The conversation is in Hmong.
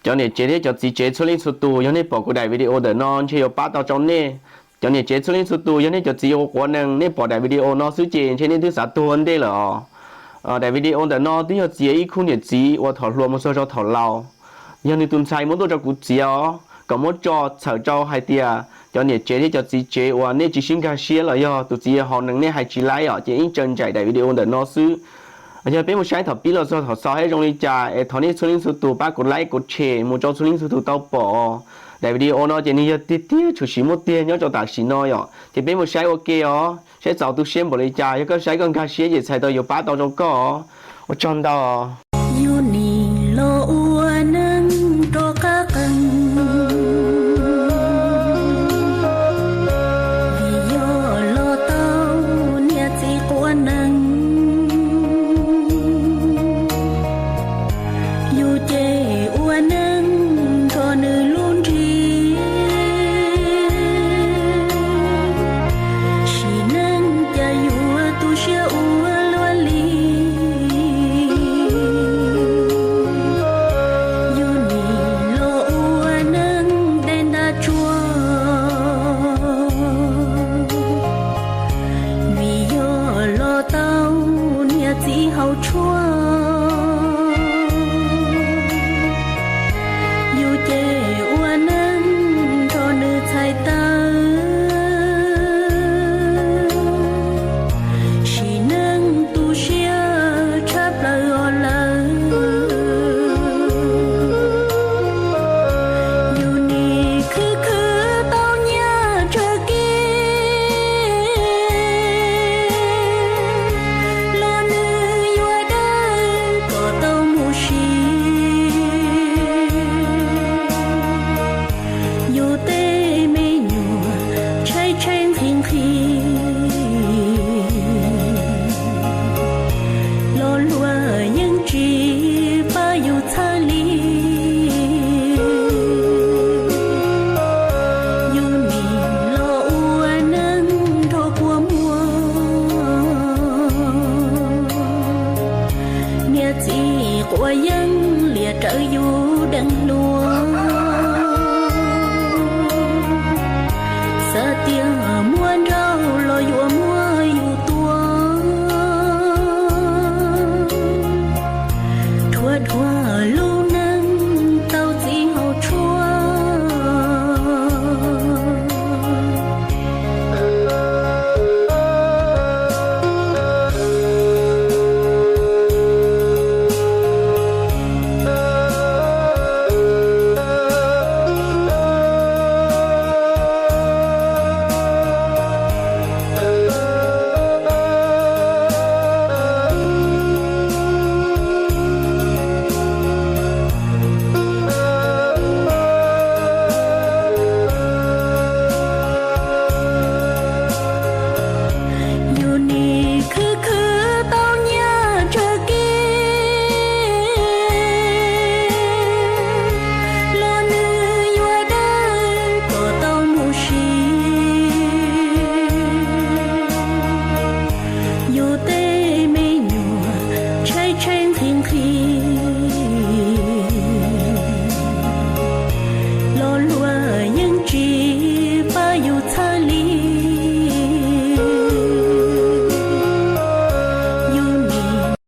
Cov niam tsev thiab cov txiv tsev txhua leej txhua tus, yog nej pom kuv daim video ntawm no ntshe yuav pab tau rau nej. Cov niam tsev txhua leej txhua tus, yog nej cov txiv ua quav nees, nej pom daim video no xwb ces ntshe nej twb xav tuag ua ntej lawm os. Daim video ntawm no twb yog txiav ib khub niam txiv uas thaum hluas mus txog rau thaum laus, yog nws tus ntxhais muab tuaj rau kuv txiav os, kom muab tso txhawm rau hais tias cov niam tsev thiab cov txiv tsev uas nej tsis sib nkag siab los yog tus txiv hau nees nej hais tsis laib os, ces ib tsaws ntsaim daim video ntawm no xwb. Yog peb mus saib thaum pib los txog thaum xaus thiab zoo li cas es thov nej txhua leej txhua tus pab kuv like kuv share mus rau txhua leej txhua tus tau pom. Daim video no ces nws yog tiag tiag tshwm sim muaj tiag nyob rau tam sim no yom, ces peb mus saib ua ke os, saib txaus tu siab npaum li cas, yog koj saib koj nkag siab ces txhais tau yuav pab tau rau koj. Ua tsaug ntau. Yus nim los ua neej rov qab qees, vim yog los tau niam txiv quav nees. Yus ces ua neej nrog nws lub nrig, sim neej cas yuav tu siab ua luaj li. Yus nim los ua neej dej ntaj tsua, vim yog los tau niam txiv hau tshuaj. Yus ces ua neej nrog nws txhais taw, sim neej tu siab tshaj plaws os lawm. Yus nim khwv khwv tau nyiaj tsawg kiag los nws yuav dawb kom tau mus sim. Yus tej me nyuam tshaib tshaib nqhis nqhis los luag yeej tsis pab yus txhawj li. Yus nim los ua neej nrog kua muag, niam txiv quav yeeb liam rawv yus deev hluas.